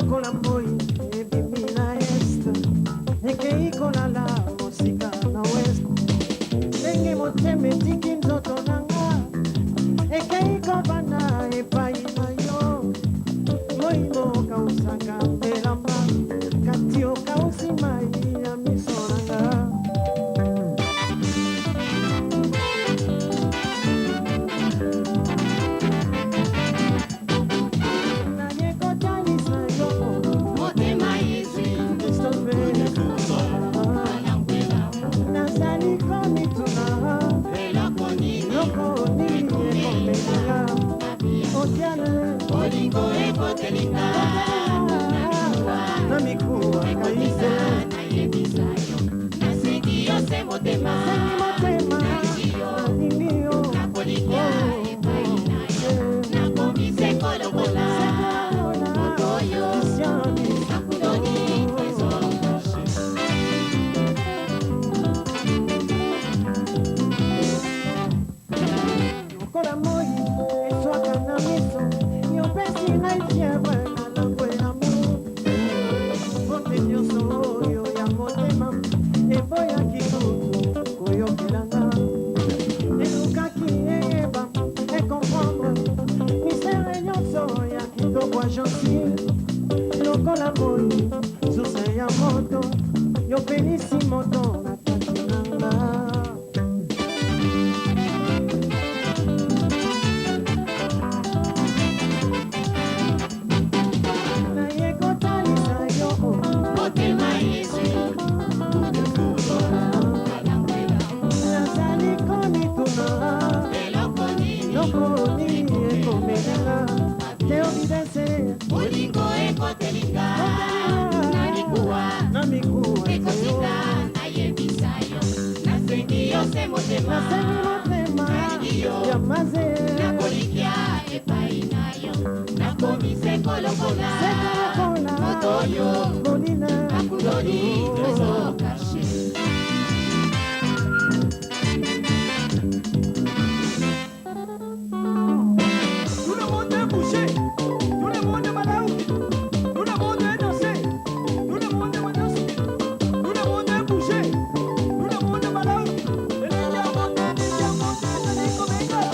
Lokola moi ebimi na est, ekei kolala mosika na ouest, ndenge motema etiki nzoto na nga, ekei kovanda epai na yo. Moi mokausaka elamba, kati okausi mai ya miso na nga. Naye kotalisa yo. Motema ezwi. Christophe, nazali komituna. Eloko nini? Eloko nini ekomelela otiane? Bolingo ekotelinga na mikuwa kaise. Nayebisa yo, nasengi yo se motema. Nasengi motema. Nalingi yo. Nalingi yo. Nakolikya epai na yo. Nakomi se kolokola moto oyo akundoli trésor caché. Lokola moi eswaka na miso, yopesi ngai fièvre na langwe amour. Mbote nyonso oyo ya motema eboyaki kutu koyokelanga, elukaki eyeba ecomprendre mystère nyonso ya kitoko ya gentil. Lokola moi source ya moto, yopelisi moto na kati na nga. Naye kotalisa yo. Motema ezwi Nazali komituna. Eloko nini? Eloko nini ekomelela teobidese? Bolingo ekotelinga na mikuwa. Na mikuwa. Ekotika nayebisa yo, nasengi yo se motema. Nasengi motema. Nalingi yo. Ya maze. Nakolikya epai na yo, nakomi se kolokola Sekolokola. Moto oyo Bolina. Akundoli trésor caché. Tout le monde est bougé, tout le monde est malamu, tout le monde est dansé, tout le monde est dansé, tout le monde est bougé, tout le monde est malamu. Et les diamants, les diamants, les comédiens.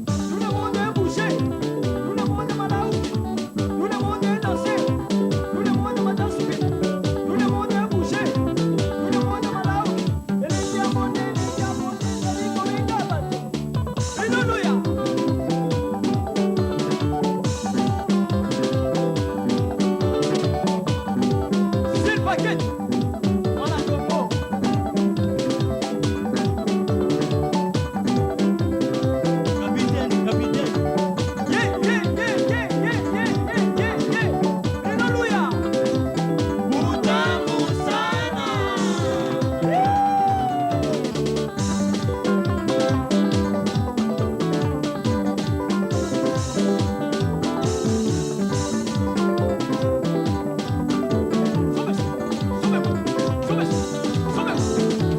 Tout le monde est bougé, tout le monde est malamu, tout le monde est dansé, tout le monde est dansé, tout le monde est bougé, tout le monde est malamu. Et les diamants, les diamants, les comédiens. Alléluia. C'est le paquet. Voilà Congo. Capitaine, capitaine. Yeah, yeah, yeah, yeah, yeah, yeah, yeah, yeah, yeah. Alléluia. Utamu sana. Sobe, sobe, sobe,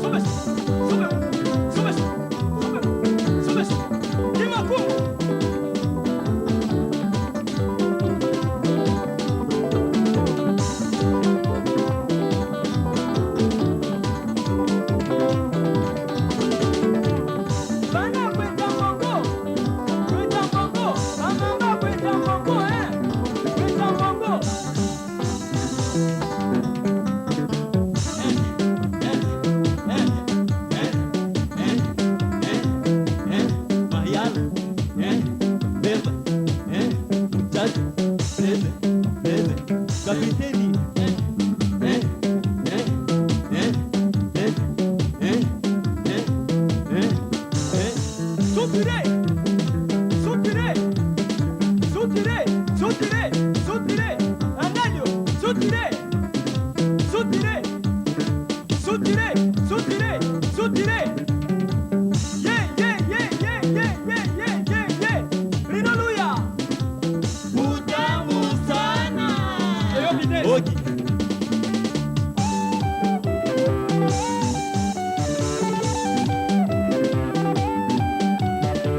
sobe, sobe, sobe, sobe. Kimaku. Bana kwenda Bongo, kwenda Bongo, bamama kwenda Bongo, eh, kwenda Bongo. Eh, Mariana, eh, Beba, eh, Muchacho, Bebe, Bebe, Capitaine, eh, eh, eh, eh, eh, eh, eh, eh, eh. Soutirez, soutirez, soutirez, soutirez, soutirez, Anelio, soutirez, soutirez, soutirez, soutirez, soutirez. Yeah, yeah, yeah, yeah, yeah, yeah, yeah, yeah, yeah. Hallelujah. Utamu sana. Eyo Fidel. Oki.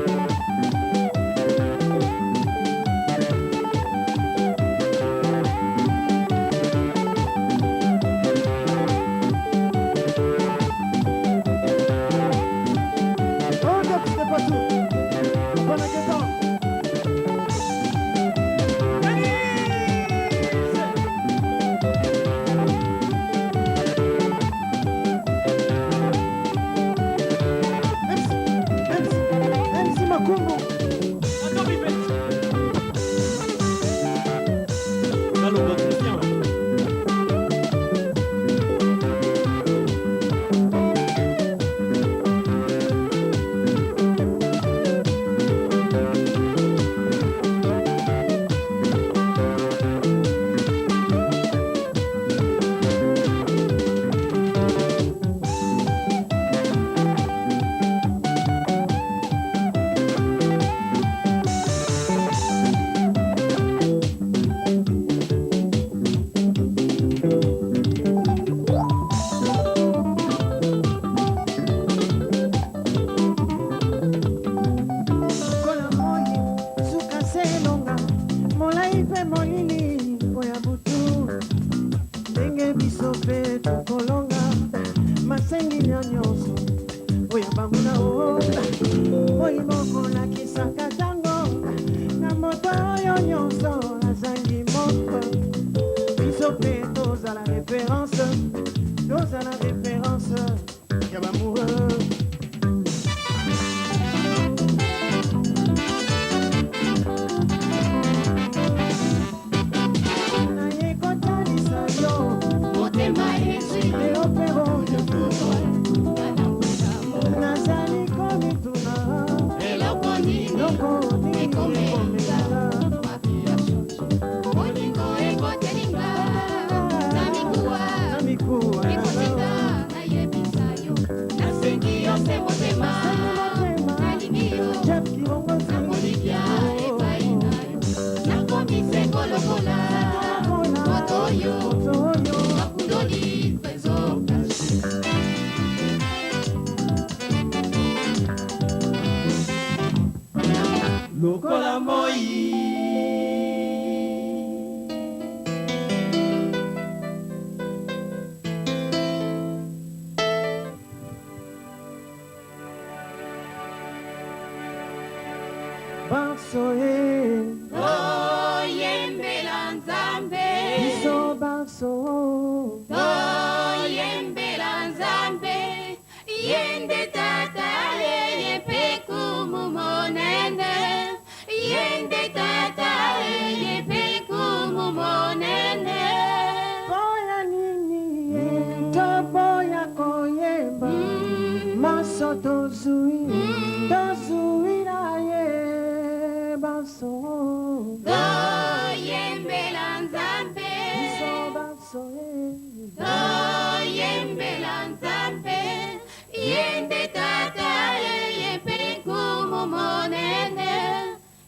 Thank Fatou. Pendant temps. MC, MC, MC Makumbu. Attends, Pipette. Kalongo Christian. Lokola moi suka se elonga, molai mpe molili mpo ya butu, ndenge biso mpe tokolonga masenginya nyonso oyo banguna o moi mokolakisaka ntango na moto oyo nyonso azangi moko. Biso mpe tozala référence, tozala référence ya bamoureux. Naye kotalisa yo Motema ezwi leopero, nazali komituna eloko nini eloko nini ekomelanga. ekomelanga. Ma vie a changé, bolingo ekotelinga na mikuwa Na mikuwa. Ekotinda nayebisa yo, nasengi yo se motema. Nasengi motema. Nalingi yo. Jeff Kirongozi. Nakolikya epai na yo, nakomi seko lokola moto oyo Moto oyo bakundoli trésor caché. Lokola moi. Banso e Toyembela Nzambe. Biso banso. Toyembela Nzambe, ye nde tata, yeye mpe kumu monene, ye nde tata, yeye mpe kumu monene. Boya nini ye toboya koyemba maso tozwi, tozwi na ye banso. Toyembela Nzambe. Biso banso e Toyembela Nzambe, ye nde tata, yeye mpe nkumu monene,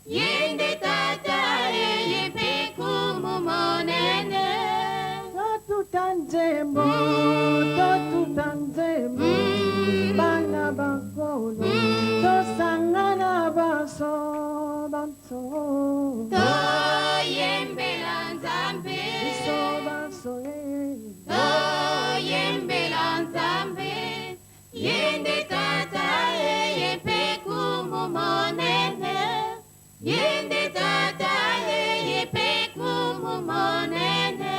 ye nde tata, yeye mpe nkumu monene. Totuta nzembo, totuta nzembo, bana bakolo tosangana banso banso. Toyembela Nzambe. Biso banso e Toyembela Nzambe, ye nde tata, yeye mpe nkumu monene, ye nde tata, yeye mpe nkumu monene.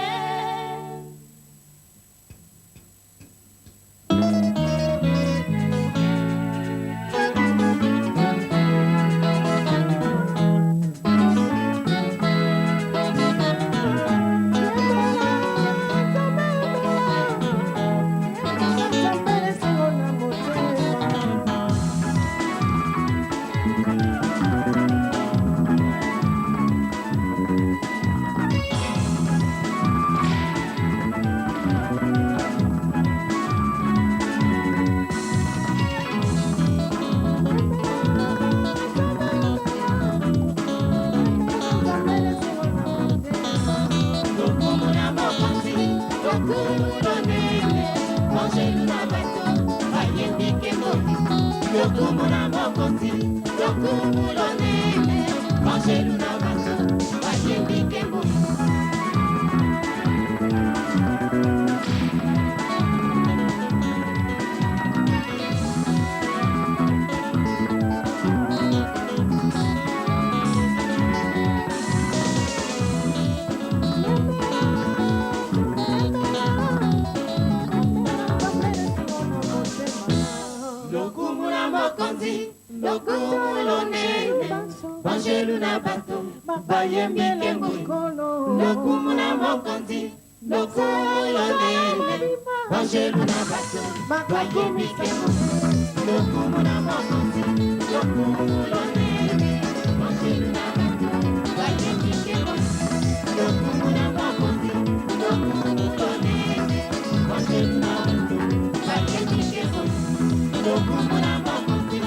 Nzambe esengo na motema. Nzambe esengo na motema. Lokumu na mokonzi, lokumu monene, angelu na bato bayembi nkembo. Lokumu na mokonzi, lokumu. lonene, banjelu na bato bayembi nkembo, lokumu na mokonzi, lokumu lonene, banjelu na bato bayembi nkembo, lokumu na mokonzi, lokumu lonene, banjelu na bato bayembi nkembo, lokumu na mokonzi, lokumu lonene, banjelu na bato bayembi nkembo, lokumu na mokonzi,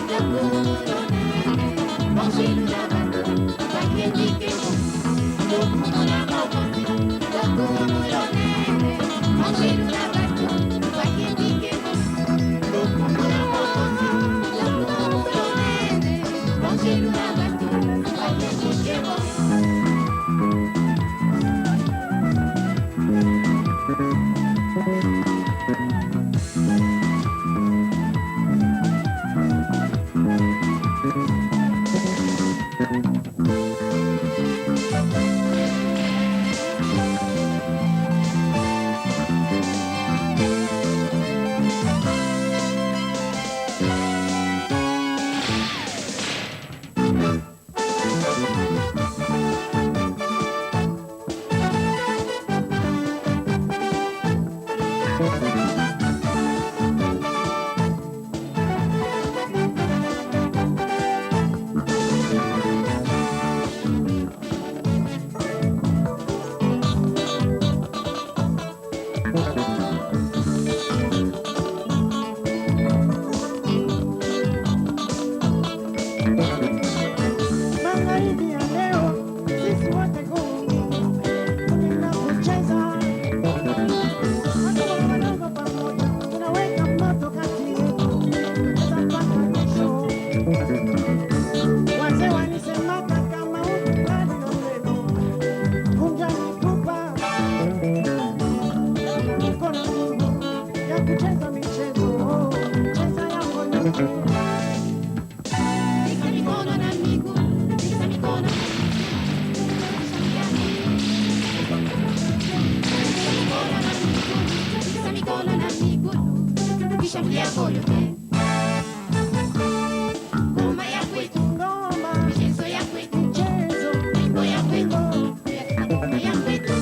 lokumu lonene, banjelu na bato bayembi nkembo, lokumu na mokonzi, lokumu lonene, banjelu na bato bayembi nkembo, lokumu na mokonzi, lokumu lonene, banjelu na bato bayembi nkembo. Magharibi ya leo sisi wote tunaenda kucheza, watoto wadogo pamoja, tunaweka moto kati yetu, tunacheza mpaka kesho. Wazee walisemaka kama ukali na meno, vunja mifupa. Uko na nguvu ya kucheza michezo, cheza yako yote. Tikisa mikono na miguu, tikisa mikono na miguu, tikisa mikono na miguu, kishambulia yote. Ngoma ya kwetu, Ngoma, michezo ya kwetu, michezo, wimbo ya kwetu, wimbo, ngoma ya kwetu,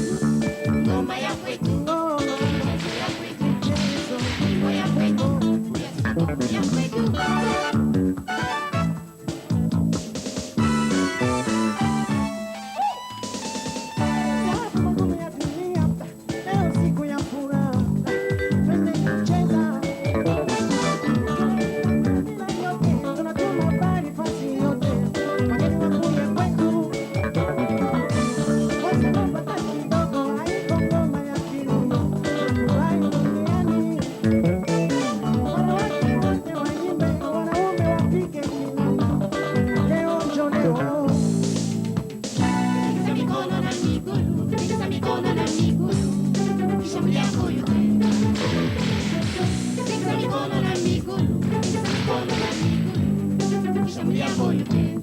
ngoma ya kwetu, ngoma, michezo ya kwetu, michezo, wimbo ya kwetu, ngoma ya kwetu. Sababu magumu ya dunia, leo siku ya furaha, twende kucheza. Bila yote, tunatuma habari fasi yote, wageni wakuje kwetu. Wasema pata kidogo, haiko ngoma ya kiuno, tunafurahi duniani. Wanawake wote waimbe, wanaume wapige kinanda. Leo njo leo. Tikisa mikono na miguu, tikisa mikono na miguu, kishambulia yote. Tikisa mikono na miguu, tikisa mikono na miguu, kishambulia yote.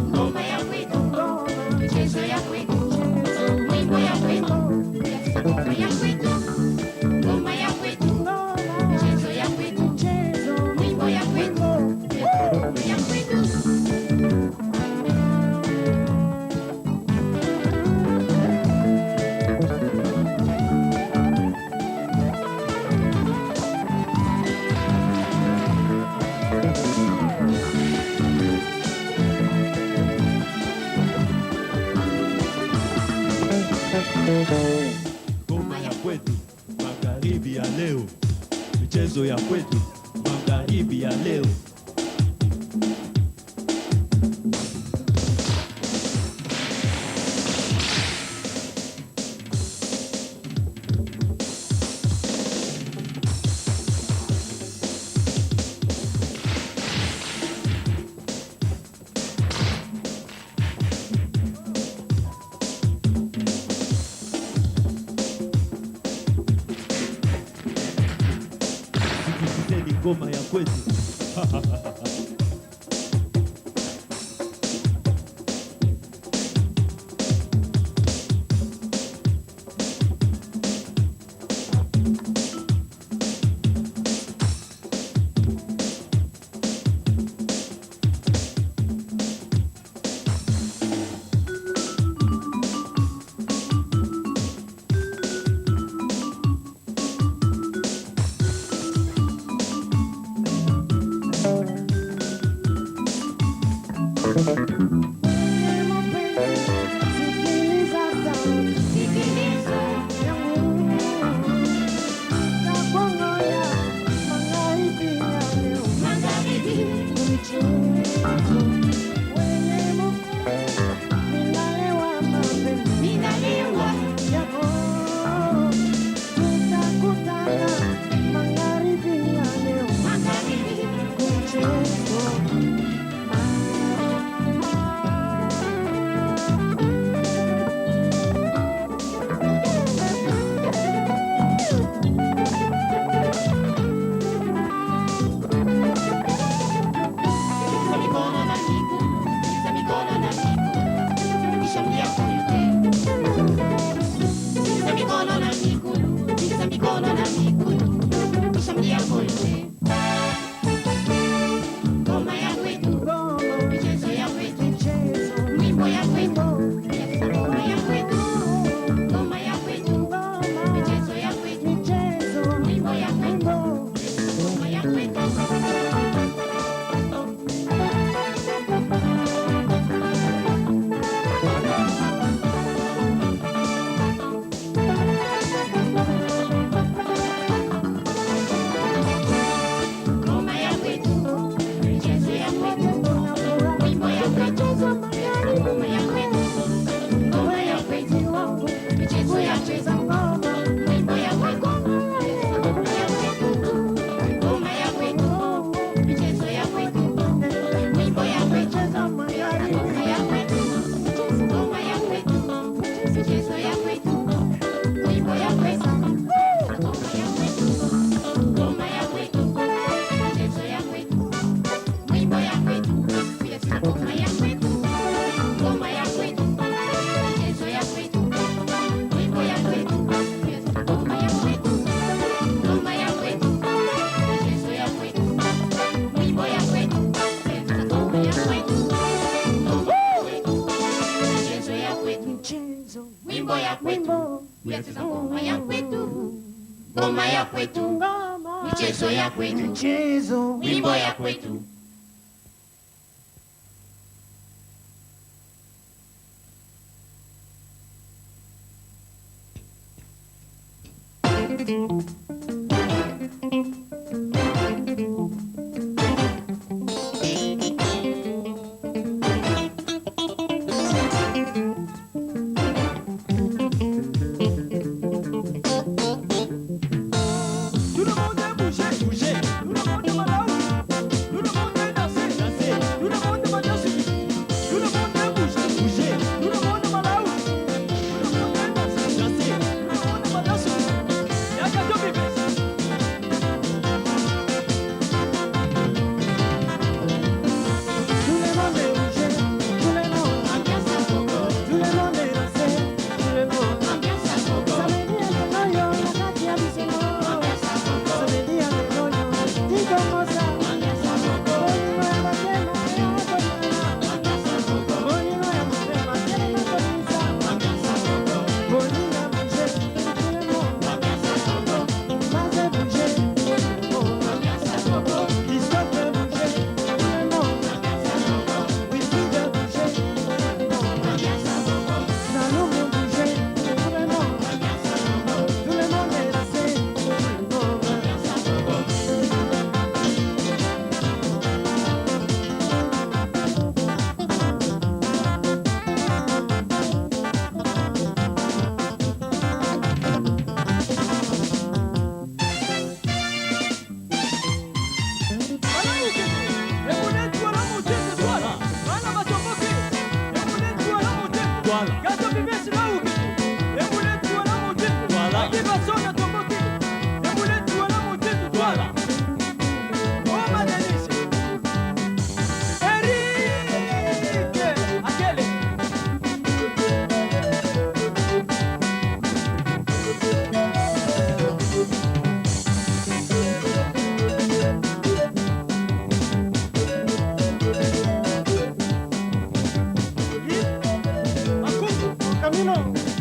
Ngoma ya kwetu, Ngoma, michezo ya kwetu, michezo, wimbo ya kwetu, wimbo, ngoma ya kwetu, ngoma ya kwetu, ngoma, michezo ya kwetu, michezo, wimbo ya kwetu, wimbo. ngoma ya kwetu. Ngoma ya kwetu magharibi ya leo, michezo ya kwetu magharibi ya leo. Sikilizeni ngoma ya kwetu. Sikiliza sauti Sikiliza yangu, takongoya magharibi ya leo. magharibi, Michezo wenye minalewa mapema ninalewa yako, tutakutana magharibi ya leo. magharibi. Michezo. Tikisa mikono na miguu, tikisa mikono na miguu, kisha mlia yote. Tikisa mikono na miguu, tikisa mikono na miguu, kisha mlia yote. Ngoma ya kwetu, Ngoma, michezo ya kwetu, michezo, wimbo ya kwetu, wimbo, ngoma ya kwetu, ngoma ya kwetu, ngoma, michezo ya kwetu, michezo, wimbo ya kwetu, wimbo. ngoma ya kwetu. Ngoma ya kwetu, michezo ya kwetu, wimbo ya kwetu, ngoma ya kwetu, ngoma ya kwetu, michezo ya kwetu, wimbo ya kwetu, ngoma ya kwetu, ngoma ya kwetu, michezo ya kwetu, wimbo ya kwetu, ngoma ya kwetu, ngoma ya kwetu, michezo ya kwetu, wimbo ya kwetu, ngoma ya kwetu, ngoma ya kwetu, michezo ya kwetu, wimbo ya kwetu, ngoma ya kwetu, ngoma ya kwetu, michezo ya kwetu, wimbo ya kwetu, ngoma ya kwetu, ngoma ya kwetu, michezo ya kwetu, wimbo ya kwetu, ngoma ya kwetu, ngoma ya kwetu, michezo ya kwetu, Michezo, wimbo ya kwetu, wimbo, ngoma ya kwetu, ngoma ya kwetu, ngoma, michezo ya kwetu, michezo, wimbo ya kwetu. Tout le monde est bougé, bougé. Tout le monde est malaou. Tout le monde est dansé, dansé. Tout le monde est dansé. Tout le monde est bougé, bougé. Tout le monde est malaou. Tout le monde est dansé, dansé. Tout le monde est dansé. Y'a qu'à tout vivre. Tout le monde est bougé, tout le monde, Ambiance à gogo, tout le monde est dansé, tout le monde. ambiance à gogo, Samedi ya lelo yo, na kati ya bisengo. ambiance à gogo, Samedi ya lelo yo, tikongosa. ambiance à gogo, Bolingo ya motema ya kolala. ambiance à gogo, Bolingo ya motema telema kolisa. ambiance à gogo, Bolinga bouge, tout le monde. ambiance à gogo, Maze bouge, tout le monde. ambiance à gogo, Christophe bouge, tout le monde. ambiance à gogo, Wilfried bouge, tout le monde. ambiance à gogo, Salomo bouge, tout le monde. ambiance à gogo, Tout le monde est dansé, tout le monde. ambiance à gogo. Camino.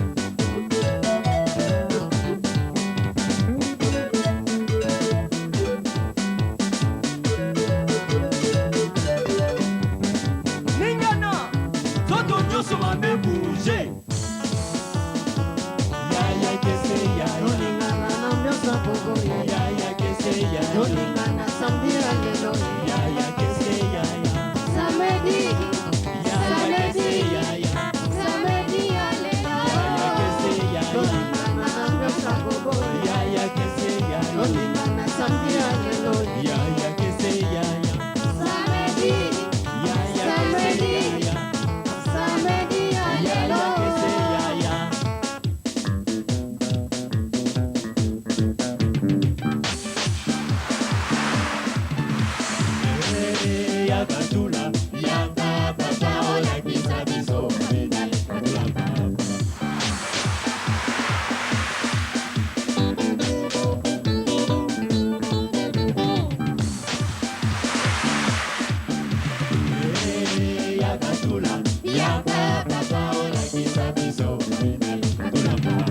Yaka tula, yaka papa olakisa biso mabina. Tula papa. Yaka tula, yaka papa olakisa biso mabina. Tula papa.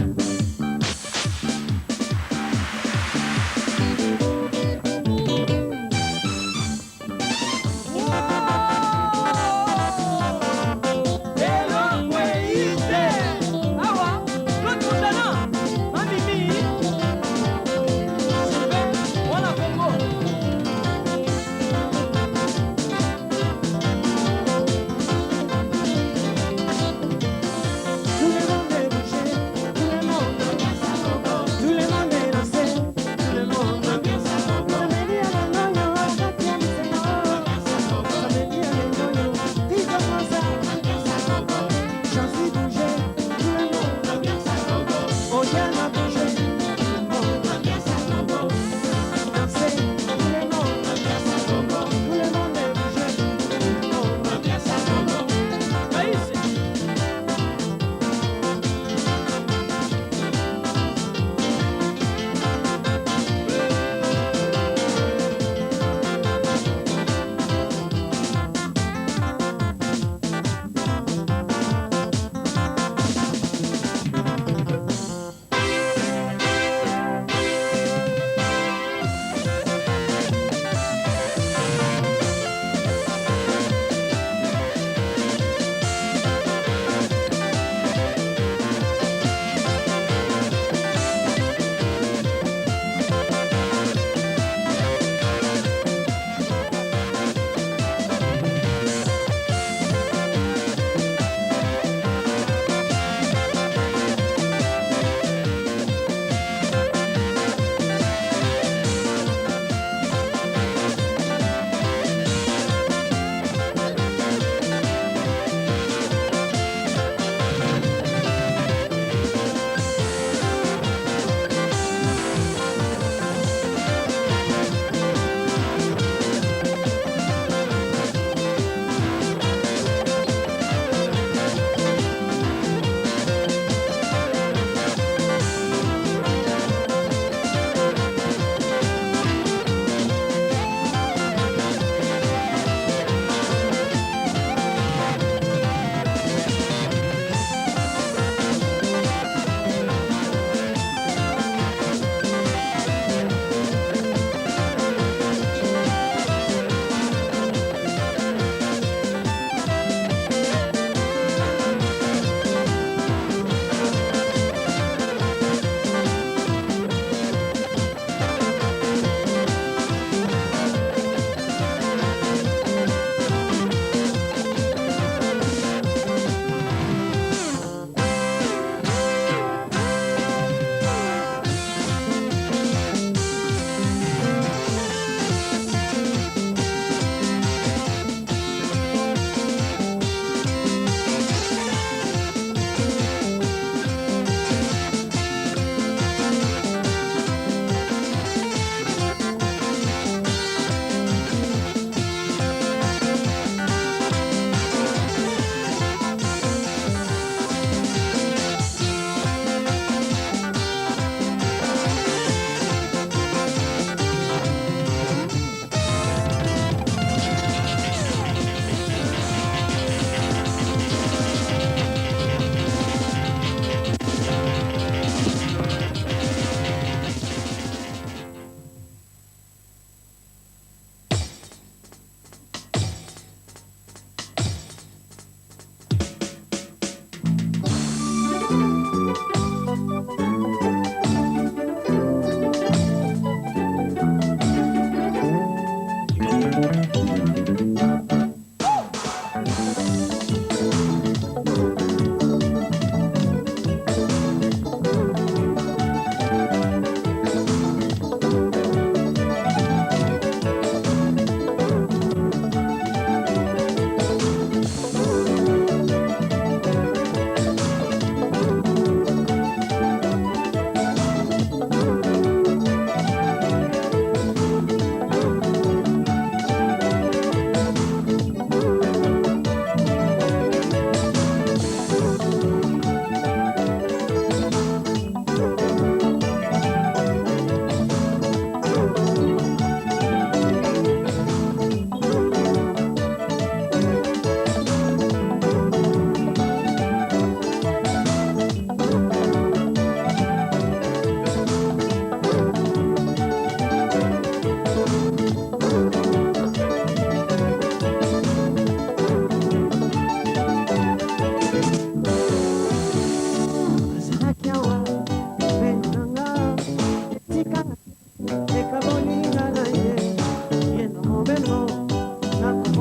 Awa Claude Montana, Mamimi Sylvain Mwana Congo.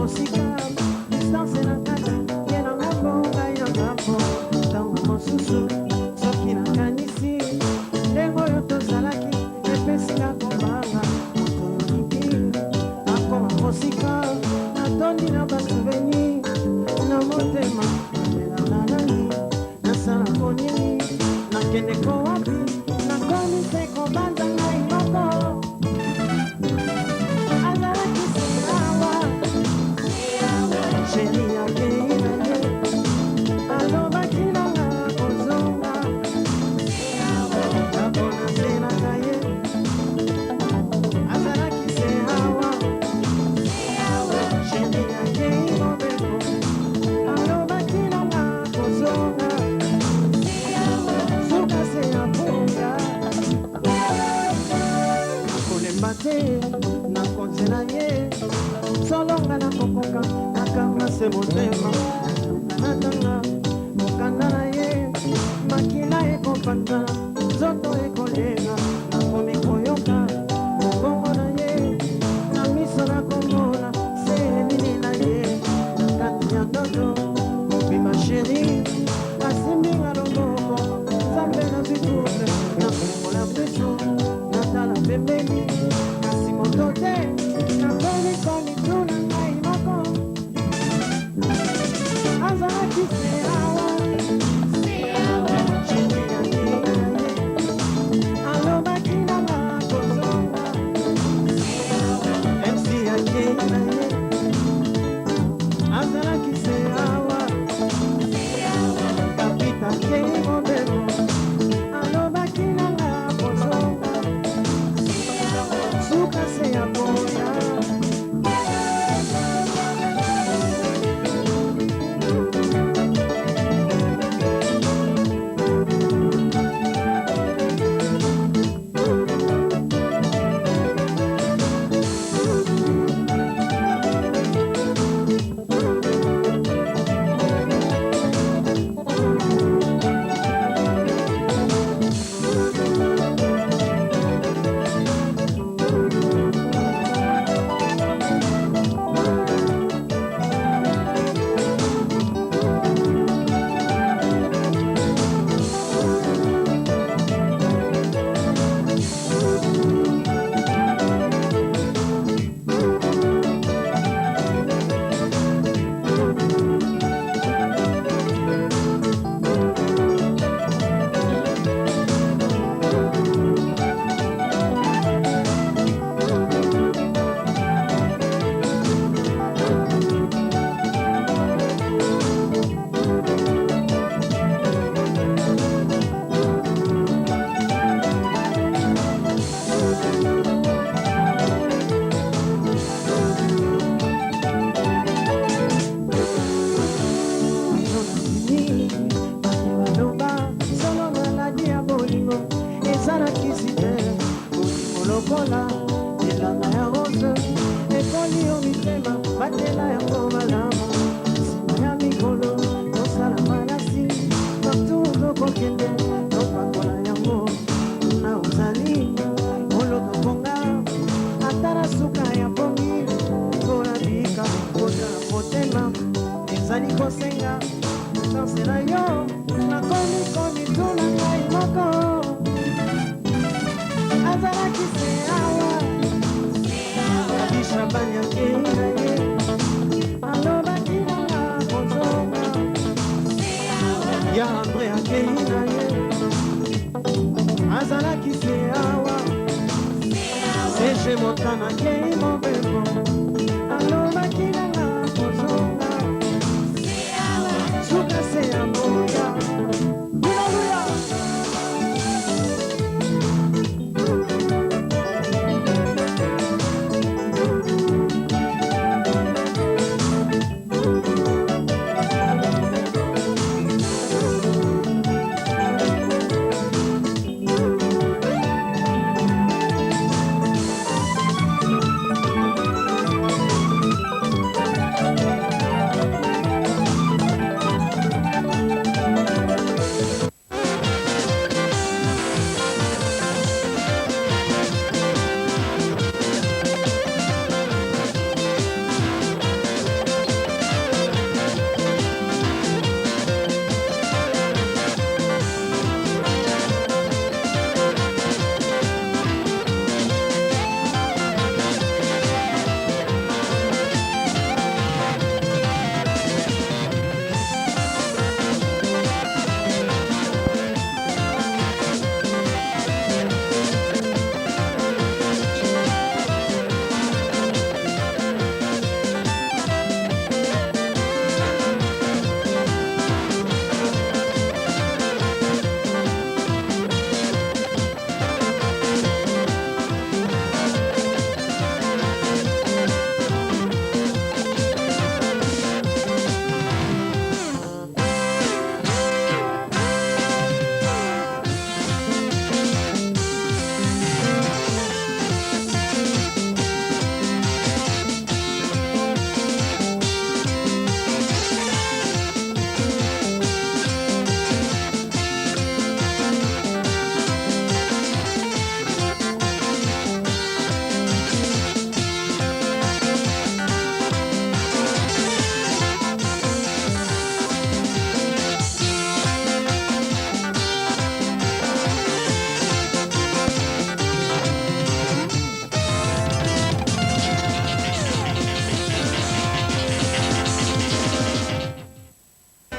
mosika, distance na kati, ye na ngambo, ngai na ngambo. Ntango mosusu soki nakanisi ndenge oyo tozalaki, epesinga kobanga. Moto olingi akoma mosika, natondi na basouvenir na motema. Nalela na nani? Nasala konini? Nakende ko wapi? Nakomi se kobanza ngai moko. Azalaki se awa, chéri akei na ye, alobaki nanga kozonga. Ndako nazelaka ye, azalaki se awa, chéri akei mobeko, alobaki nanga kozonga, suka se apunga. Nakolemba te, nakozela ye, solonga nakokoka, nakanga se motema, natanga mokanda na ye, makila ekopanzana, nzoto ekolenga. Nakomi koyoka mongongo na ye, na miso nakomona se elili na ye na kati ya ndoto. Kobima chéri asimbinga loboko, Nzambe, nazwi trouble. Nafongola miso, natala pembeni, kasi moto te. Nakomi komituna ngai moko, azalaki se awa, chéri akei na ye, alobaki nanga kozonga. MC akei na ye, azalaki se awa, kapita akei mobeko, alobaki nanga kozonga, suka se ya boya. Nini bato baloba, solo maladie ya bolingo eza na kisi te. Bolingo lokola elanga ya rose, ekoli yo mitema, batela yango malamu. Nsima ya mikolo tosala malasi, partout tokokende topakola yango. Na ozali olotokonga, ata na suka ya pongi mpona bika kozala motema ezali kosenga chance na yo. Nakomi komituna ngai moko, azalaki se awa, Shabani akei na ye, alobaki nanga kozonga. Ya Andre akei na ye, azalaki se awa, Sege Montana akei mobeko, alobaki nanga kozonga, suka se ya boya. Haleluya!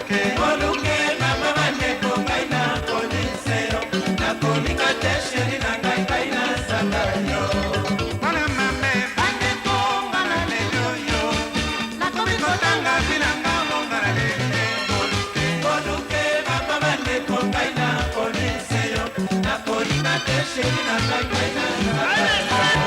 Boluke, boluke, mama bandeko, ngai na polise yo. Nakolinga te sheri na ngai, ngai nasaka yo. Mwana mame, bandeko, nga na lelo yo. Nakomi kotanga vi na nga monga na lele. Boluke, boluke, mama bandeko, ngai na polise yo. Nakolinga te sheri na ngai, ngai nasaka yo.